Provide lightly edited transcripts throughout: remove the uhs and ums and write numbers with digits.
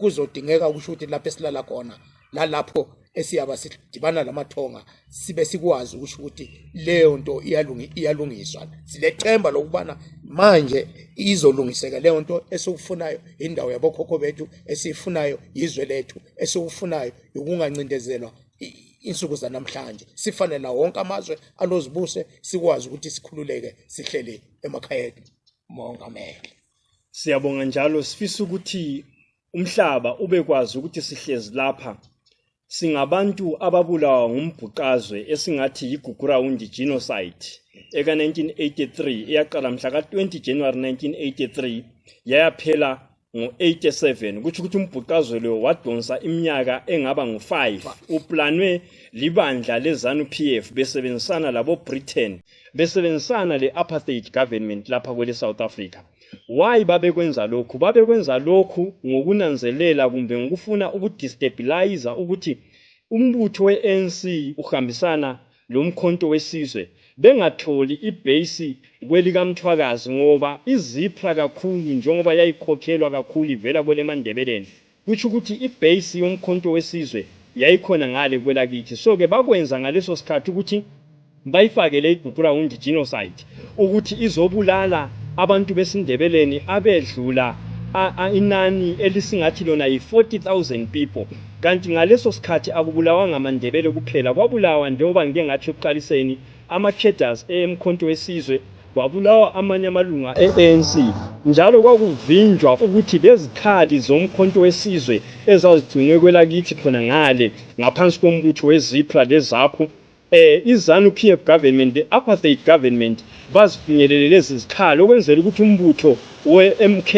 Kuzodingeka kusho ukuthi lapho esilala khona lalapho esiyaba sidibana lamathonga sibe sikwazi ukusho ukuthi leyo nto iyalungiswa. Silethemba lokubana manje izolungiseka leyo nto. Esikufunayo indawo yabokhokho bethu, esiyifunayo izwe lethu, esikufunayo ukungancindezelwa insuku zanamhlanje, sifane nawo wonke amazwe alozibuse, sikwazi ukuthi sikhululeke, sihlele emakhaya ethu, mongameli. Siyabonga njalo sifisa ukuthi umhlaba ubekwazi ukuthi sihlezi lapha singabantu ababulawa ngumbhuqazwe esingathi yiGugurawundi genocide eka-1983, eyaqala mhla ka-20 January 1983 yayaphela ngo-87. Kutsho ukuthi umbhuqazwe lo wadonsa iminyaka engaba ngu-5, uplanwe libandla leZANU PF besebenzisana labo-Britain, besebenzisana le-apartheid government lapha kwele South Africa. Why babekwenza lokhu? Babekwenza lokhu ngokunanzelela kumbe ngokufuna ukudestabilize ukuthi umbutho we-ANC uhambisana lomkhonto wesizwe, bengatholi ibheyisi kwelikaMthwakazi, ngoba iZIPRA kakhulu njengoba yayikhokhelwa kakhulu ivela kweleMandebeleni, kutsho ukuthi ibheyisi yomkhonto wesizwe yayikhona ngale kwelakithi. So-ke bakwenza ngaleso sikhathi ukuthi bayifakele iGukurahundi genocide ukuthi izobulala abantu besiNdebeleni abedlula inani elisingathi lona yi-40,000 people. Kanti ngaleso sikhathi akubulawanga amaNdebele kuphela, kwabulawa, njengoba ngike ngatsho ekuqaliseni, ama-cadres eMkhonto wesizwe, kwabulawa amanye amalunga e-ANC, njalo kwakuvinjwa ukuthi lezikhali zomkhonto wesizwe ezazigcinwe kwelakithi khona ngale ngaphansi kombutho weZIPRA leZAPU, iZANU PF government, the apartheid government, bazifinyelele lezi zikhali ukwenzela ukuthi umbutho we-MK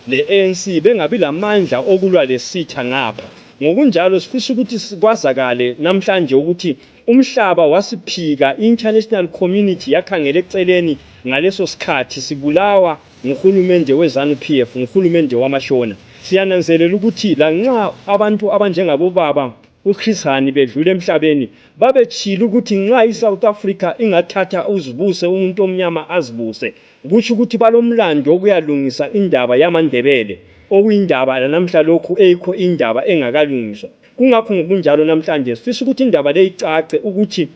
le-ANC bengabi lamandla okulwa lesitha ngapha. Ngokunjalo sifisa ukuthi kwazakale namhlanje ukuthi umhlaba wasiphika, i-international community yakhangela eceleni ngaleso sikhathi sibulawa nguhulumende weZANU PF, nguhulumende wamaShona. Siyananzelela ukuthi lanxa abantu abanjengabobaba uChris Hani bedlula emhlabeni, babetshilo ukuthi nxa iSouth Africa ingathatha uzibuse, umuntu omnyama azibuse, kutsho ukuthi balomlando wokuyalungisa indaba yamaNdebele, okuyindaba lanamhla lokhu eyikho indaba engakalungiswa. Kungakho ngokunjalo namhlanje sifisa ukuthi indaba le icace ukuthi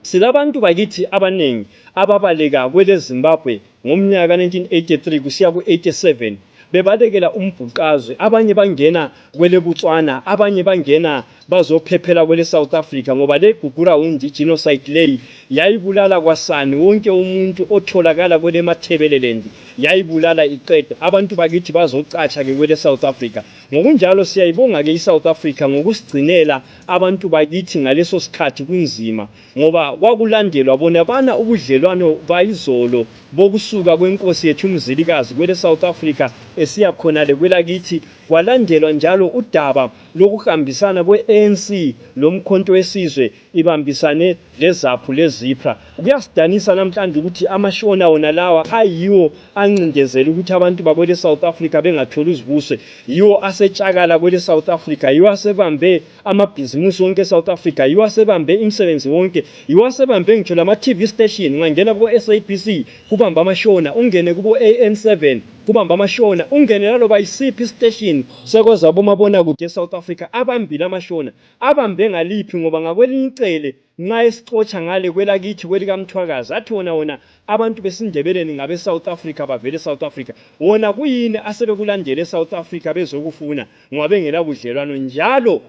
silabantu bakithi abanengi ababaleka kwele Zimbabwe ngomnyaka ka-1983 kusiya ku-87 bebalekela umbhuqazwe. Abanye bangena kwele Botswana, abanye bangena bazophephela kwele South Africa, ngoba le Gukurahundi genocide leyi yayibulala kwasani wonke umuntu otholakala kwele Matabeleland, yayibulala iqeda abantu bakithi bazocatsha ke kwele South Africa. Ngokunjalo siyayibonga ke iSouth Africa ngokusigcinela abantu bakithi ngaleso sikhathi kunzima, ngoba kwakulandelwa bona bana ubudlelwano bayizolo bokusuka kwenkosi yethu uMzilikazi kwele South Africa esiya khonale kwelakithi. Kwalandelwa njalo udaba lokuhambisana kwe-ANC lomkhonto wesizwe ibambisane leZAPU leZIPRA. Kuyasidanisa namhlanje ukuthi amaShona wona lawa ayiwo ancindezela ukuthi abantu bakwele South Africa bengatholi uzibuse, yiwo asetshakala kwele South Africa, yiwo asebambe amabhizimusi wonke eSouth Africa, yiwo asebambe imisebenzi wonke, yiwo asebambe ngitsho lama-TV station. Ungangena kubo-SABC kubamba amaShona, ungene kubo-AN7 kubamba amaShona, ungene naloba yisiphi isiteshini sekozabomabonakude eSouth Africa, abambile amaShona. Abambe ngaliphi? Ngoba ngakwelinye icele nxa esixotsha ngale kwelakithi kwelikaMthwakazi, athi wona abantu besiNdebeleni ngabe South Africa, bavele South Africa. Wona kuyini asebekulandela eSouth Africa bezokufuna, ngoba bengela budlelwano? Njalo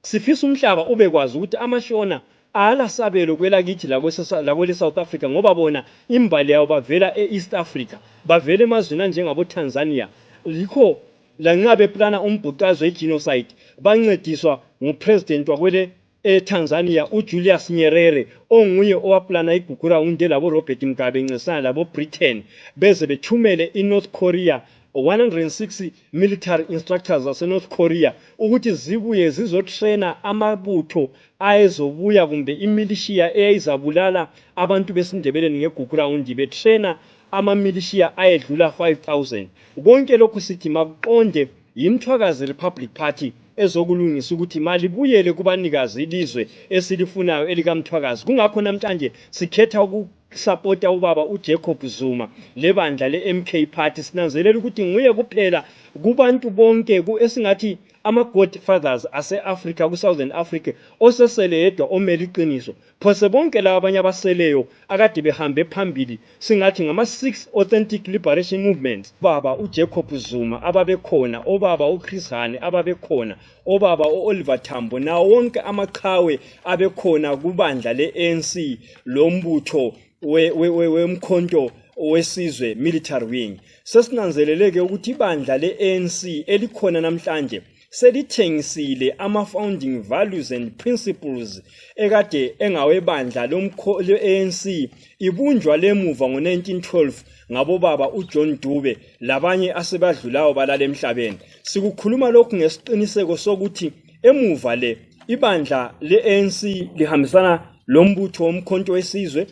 sifisa umhlaba ubekwazi ukuthi amaShona alasabelo kwelakithi lakwele South Africa, ngoba bona imbali yabo bavela e-East Africa, bavela emazweni anjengabo Tanzania. Yikho lanxa beplana umbhuqazwe i-genocide, bancediswa ngupresident wakwele eTanzania uJulius Nyerere, onguye owaplana iGukurahundi labo Robert Mugabe encedisana labo Britain, beze bethumele iNorth Korea 106 military instructors zaseNorth Korea ukuthi zibuye zizotraina amabutho ayezobuya kumbe imilishiya eyayizabulala abantu besiNdebeleni ngeGukurahundi, betraina amamilishiya ayedlula 5000. Konke lokhu sithi makuqonde yiMthwakazi Republic Party ezokulungisa ukuthi malibuyele kubanikazi ilizwe esilifunayo elikaMthwakazi. Kungakho namhlanje sikhetha ukusapota ubaba uJacob Zuma lebandla le-MK Party. Sinanzelela ukuthi nguye kuphela kubantu bonke esingathi ama-godfathers ase-Africa ku-Southern Africa osesele yedwa omele iqiniso. Phose bonke laba abanye abaseleyo akade behambe phambili singathi ngama-six authentic liberation movements, baba uJacob Zuma ababekhona, obaba uChris Hani ababekhona, obaba u-Oliver Tambo nawo wonke amaqhawe abekhona kubandla le-ANC lombutho wemkhonto wesizwe military wing. Sesinanzeleleke ukuthi ibandla le-ANC elikhona namhlanje selithengisile ama-founding values and principles ekade engawebandla le-ANC ibunjwa lemuva ngo-1912 ngabobaba uJohn Dube labanye asebadlulayo balala emhlabeni. Sikukhuluma lokhu ngesiqiniseko sokuthi emuva le ibandla le-ANC lihambisana lombutho womkhonto wesizwe,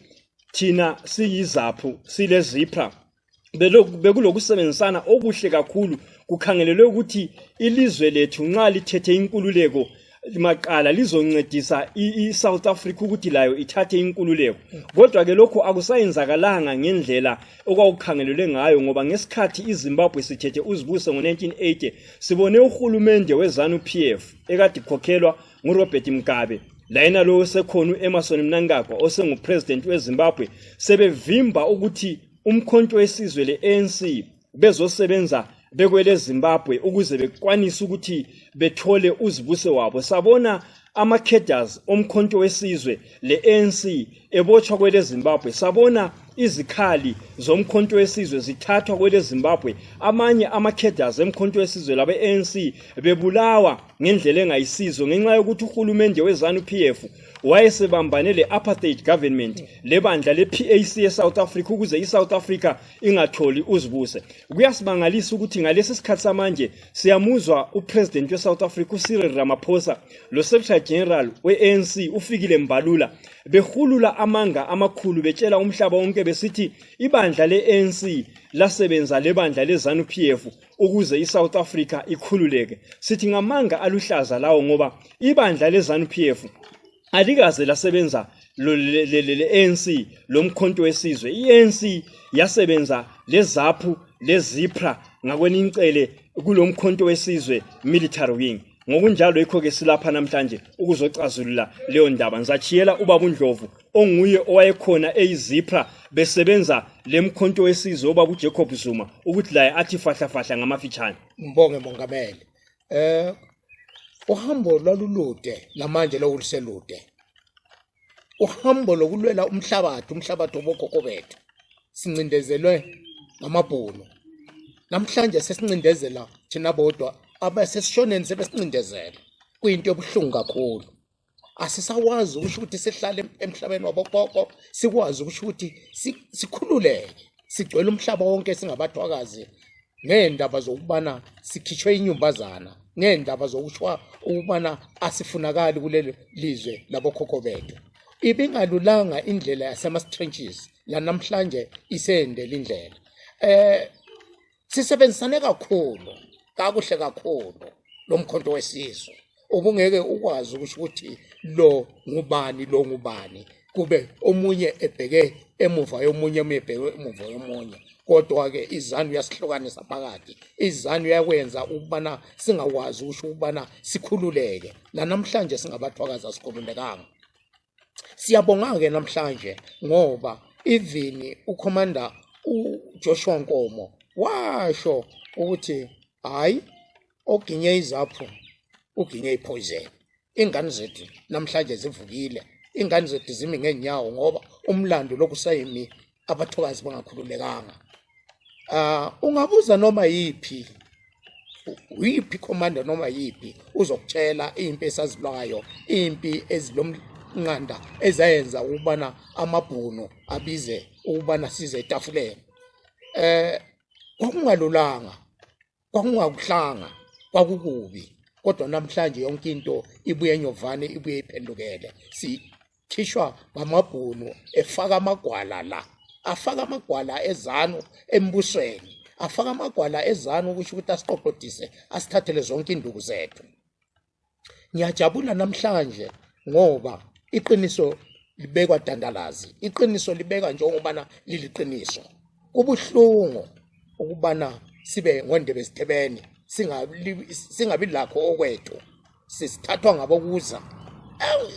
thina siyizaphu silezipra bekulokusebenzisana okuhle kakhulu kukhangelelwe ukuthi ilizwe lethu nxa lithethe inkululeko maqala lizoncedisa i-South Africa ukuthi layo ithathe inkululeko. Kodwa ke lokhu akusayenzakalanga ngendlela okwakukhangelelwe ngayo, ngoba ngesikhathi iZimbabwe sithethe uzibuse ngo-1980 sibone uhulumende weZANU PF ekade ikhokhelwa nguRobert Mugabe layena lowo osekhona u-Emmerson Mnangagwa osengupresident weZimbabwe sebevimba ukuthi umkhonto wesizwe le-ANC bezosebenza bekwele Zimbabwe ukuze bekwanise ukuthi bethole uzibuse wabo. Sabona ama-cadres omkhonto wesizwe le-ANC ebotshwa kwele Zimbabwe, sabona izikhali zomkhonto wesizwe zithathwa kwele Zimbabwe, amanye ama-cadres emkhonto wesizwe labe-ANC bebulawa ngendlela engayisizo ngenxa yokuthi uhulumende weZANU PF wayesebambane le-apartheid government lebandla le-PAC eSouth Africa ukuze iSouth Africa ingatholi uzibuse. Kuyasimangalisa ukuthi ngalesi sikhathi samanje siyamuzwa upresident weSouth Africa uCyril Ramaphosa lo Secretary General we-ANC uFikile Mbalula behulula amanga amakhulu betshela umhlaba wonke besithi ibandla le-ANC lasebenza lebandla leZANU PF ukuze iSouth Africa ikhululeke. Sithi ngamanga aluhlaza lawo, ngoba ibandla leZANU PF alikaze lasebenza le-ANC lomkhonto wesizwe. I-ANC yasebenza leZAPU leZIPRA ngakwelinye kulomkhonto wesizwe military wing. Ngokunjalo yikho-ke silapha namhlanje ukuzocazulula leyo ndaba. Ngizachiyela ubaba uNdlovu onguye owayekhona eyiZIPRA besebenza lemkhonto wesizwe ubaba uJacob Zuma ukuthi laye athi fahlafahla ngamafitshane. Ngibonge mongameli. Uhambo lwalulude lamanje lokuliselude, uhambo lokulwela umhlabathi, umhlabathi wobokhokho bethu. Sincindezelwe ngamabhunu, namhlanje sesincindezela thina bodwa, abasesishoneni sebesincindezela. Kuyinto ebuhlungu kakhulu. Asisawazi ukusho ukuthi sihlale emhlabeni wabokhokho, sikwazi ukusho ukuthi sikhululeke, sigcwele umhlaba wonke singabathwakazi ngendaba zokubana sikhishwe inyumbazana, ngendaba zokushwa ukubana asifunakali kuleli lizwe labokhokho bethu. Ibingalulanga indlela yasema-trenches la, namhlanje isendela indlela. Sisebenzisane kakhulu kakuhle kakhulu lo mkhonto wesizwe, ubungeke ukwazi ukusho ukuthi lo ngubani, lo ngubani, kube omunye ebheke emuva yomunye, omunye ebheke emuva yomunye. Kodwa-ke iZANU yasihlukanisa phakathi, iZANU yakwenza ukubana singakwazi ukusho ukubana sikhululeke. Lanamhlanje singabathwakazi asikhululekanga. Siyabonga-ke namhlanje ngoba even uCommander uJoshua Nkomo washo ukuthi hhayi, oginye izaphu uginye ipoison. Ingane zethu namhlanje zivukile, ingane zethu zimi ngeenyawo, ngoba umlando lokhu sayimi abathokazi bangakhululekanga. Ungabuza noma yiphi uyiphi commander noma yiphi, uzokutshela impi esazilwayo, impi ezilomnqanda ezayenza ukubana amabhunu abize ukubana size etafuleni. Kwakungalulanga, kwakungakuhlanga, kwakukubi, kodwa namhlanje yonke into ibuye enyovane, ibuye iphendukele. Sikhishwa ngamabhunu efaka amagwala la, afaka amagwala ezanu embusweni, afaka amagwala ezanu ukusho ukuthi asiqoqodise, asithathele zonke induku zethu. Ngiyajabula namhlanje ngoba iqiniso libekwa dandalazi, iqiniso libekwa njengobana liliqiniso. Kubuhlungu ukubana sibe ngondebe ezithebeni. Singabi lakho okwethu, sisithathwa ngabokuza.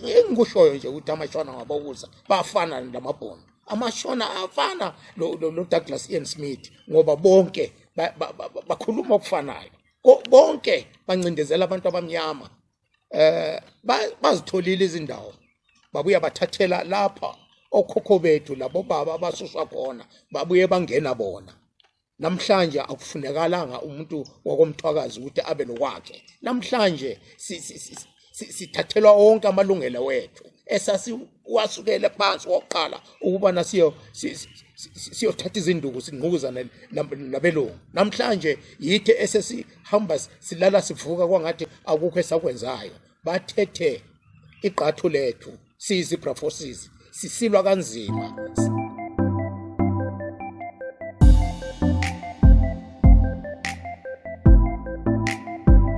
Engikushoyo nje ukuthi amaShona ngabokuza bafana namabhunu, amaShona afana lo Douglas Ian Smith, ngoba bonke bakhuluma okufanayo, bonke bancindezela abantu abamnyama. Bazitholile izindawo, babuya bathathela lapha okhokho bethu labo baba abasuswa khona, babuye bangena bona. Namhlanje akufunekalanga umuntu wakomthwakazi ukuthi abe nokwakhe. Namhlanje sithathelwa wonke amalungelo wethu esasiwasukele phansi wokuqala ukubana siyothatha izinduku singqukuzane nabelungu. Namhlanje yithi esesihamba silala sivuka kwangathi akukho esakwenzayo. Bathethe igqathu lethu siyi-Zebra Forces, sisilwa kanzima.